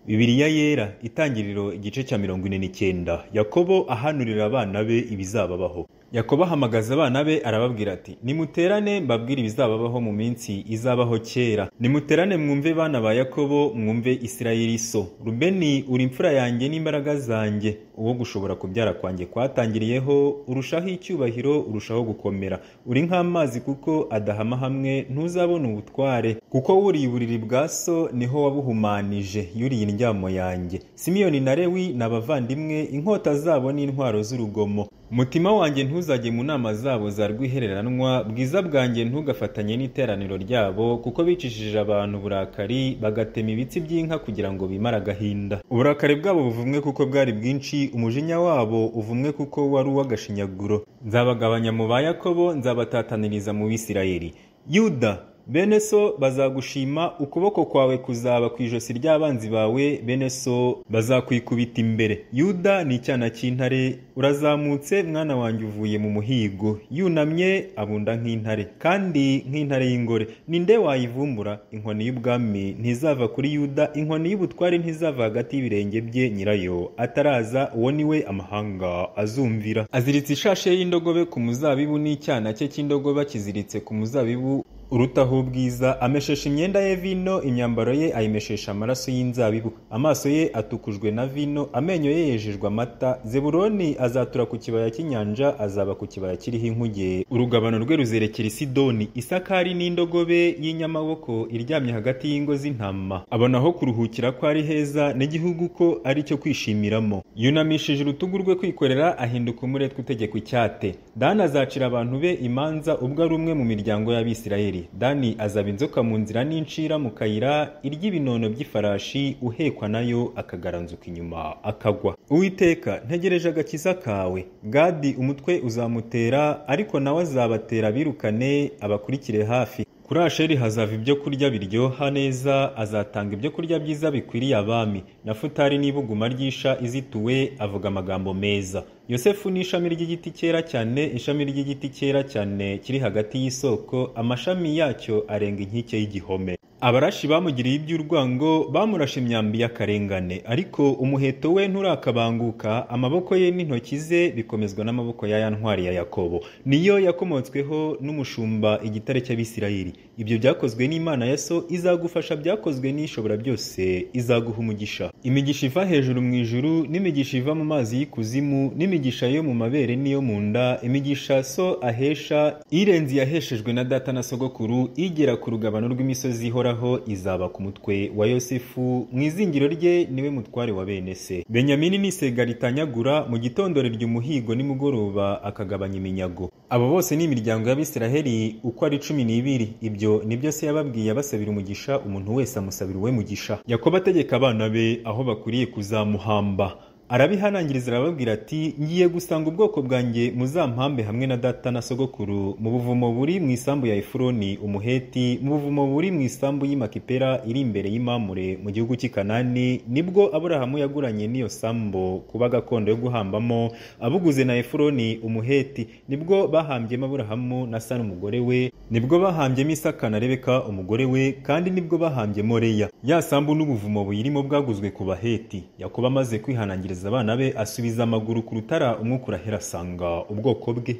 Bibiliya Yera, Itangiriro igice cya 49. Yakobo ahanurira abana be ibizababaho. Yakobo ahamagaza abana be arababwira ati: "Nimuterane mbabwire ibizababaho mu minsi izabaho kera. Nimuterane mwumve bana ba Yakobo, mwumve Isirayeli so. Rubeni uri imfura yanjye n'imbaraga zanjye, uwo gushobora kubyara kwanjye kwatangiriyeho, urushaho icyubahiro, urushaho gukomera. Uri nk'amazi kuko adahama hamwe, ntuzabona ubutware. Kuko wuriye uburiri bwa so, niho wabuhumanije, yuriye indyamo yanjye. Simiyoni na Lewi ni abavandimwe, inkota zabo ni intwaro z'urugomo. Mutima wanjye ntuzajye mu nama zabo za rwihereranwa, bwiza bwanjye ntugafatanye n'iteraniro ryabo, kuko bicishije abantu uburakari, bagatema ibitsi by'inka kugira ngo bimare agahinda. Uburakari bwabo buvumwe kuko bwari bwinshi, umujinya wabo uvumwe kuko wari uw'agashinyaguro. Nzabagabanya mu ba Yakobo, nzabatataniriza mu Bisirayeli. Yuda, bene so bazagushima, ukuboko kwawe kuzaba ku ijosi ry'abanzi bawe, bene so bazakwikubita imbere. Yuda ni icyana cy'intare, urazamutse mwana wanjye uvuye mu muhigo. Yunamye abunda nk'intare, kandi nk'intare y'ingore. Ninde wayivumbura? Inkoni y'ubwami ntizava kuri Yuda, inkoni y'ubutware ntizava hagati y'ibirenge bye, nyirayo ataraza, uwo ni we amahanga azumvira. Aziritse ishashe y'indogobe ku muzabibu, n'icyana cye cy'indogobe akiziritse ku muzabibu urutaho ubwiza. Ameshesha imyenda ye vino, imyambaro ye ayimeshesha amaraso y'inzabibu. Amaso ye atukujwe na vino, amenyo ye yejejwe amata. Zebuloni azatura ku kibaya cy'inyanja, azaba ku kibaya kiriho inkuge. Urugabano rwe ruzerekera i Sidoni. Isakari n'indogobe y'inyamaboko iryamye hagati y'ingo z'intama. Abona aho kuruhukira ko ari heza, n'igihugu ko ari cyo kwishimiramo. Yunamishije urutugu rwe kwikorera, ahinduka umuretwa utegekwa icyate. Dani azacira abantu be imanza, ubwo ari umwe mu miryango y'Abisirayeli. Dani azaba inzoka mu nzira n'incira mu kayira, irya ibinono by'ifarashi, uhekwa nayo akagaranzuka inyuma akagwa. Uwiteka, ntegereje agakiza kawe. Gadi umutwe uzamutera, ariko nawe azabatera birukane, abakurikire hafi. Kuri Asheri hazava ibyo kurya biryoha neza, azatanga ibyo kurya byiza bikwiriye abami. Nafutali n'ibuguma ry'isha izituwe, avuga amagambo meza. Yosefu ni ishami ry'igiti cyera cyane, ishami ry'igiti cyera cyane kiri hagati y'isoko, amashami yacyo arenga inkike y'igihome. Abarashi bamugiriye iby'urwango, bamurashe imyambi y'akarengane, ariko umuheto we nturakabanguka, amaboko ye n'intoki ze bikomezwa n'amaboko ya ya ntwari ya Yakobo. Niyo yakomotsweho n'umushumba, igitare cy'Abisirayeli. Ibyo byakozwe n'Imana ya so izagufasha, byakozwe n'Ishobora byose izaguha umugisha. Imigisha iva hejuru mu ijuru, n'imigisha iva mu mazi y'ikuzimu, n'imigisha yo mu mabere n'iyo mu nda, imigisha so ahesha irenze yaheshejwe na data na sogokuru, igera ku rugabano rw'imisozi ihoraho, izaba ku mutwe wa Yosefu, mu izingiro rye niwe mutware wa bene se. Benyamini ni isega ritanyagura, mu gitondo rirya umuhigo, nimugoroba akagabanya iminyago. Abo bose ni imiryango y'Abisiraheli uko ari 12. Ibyo nibyo se yababwiye abasabira umugisha, umuntu wese amusabira uwe mugisha. Yakobo ategeka abana be aho bakwiriye kuzamuhamba, arabihanangiriza arababwira ati: "Ngiye gusanga ubwoko bwanjye, muzampambe hamwe na data na sogokuru mu buvumo buri mu isambu ya Efuroni umuheti, mu buvumo buri mu isambu y'i Makipera iri imbere y'Imamure mu gihugu cy'i Kanani. Nibwo Aburahamu yaguranye n'iyo sambu kuba gakondo yo guhambamo, abuguze na Efuroni umuheti. Nibwo bahambyemo Aburahamu na Sara umugore we, nibwo bahambyemo Isaka na Rebeka umugore we, kandi nibwo bahambyemo Leya. Ya sambu n'ubuvumo buyirimo bwaguzwe ku Baheti." Yakobo amaze kwihanangiriza abana be, asubiza amaguru ku rutara, umwuka urahera asanga ubwoko bwe.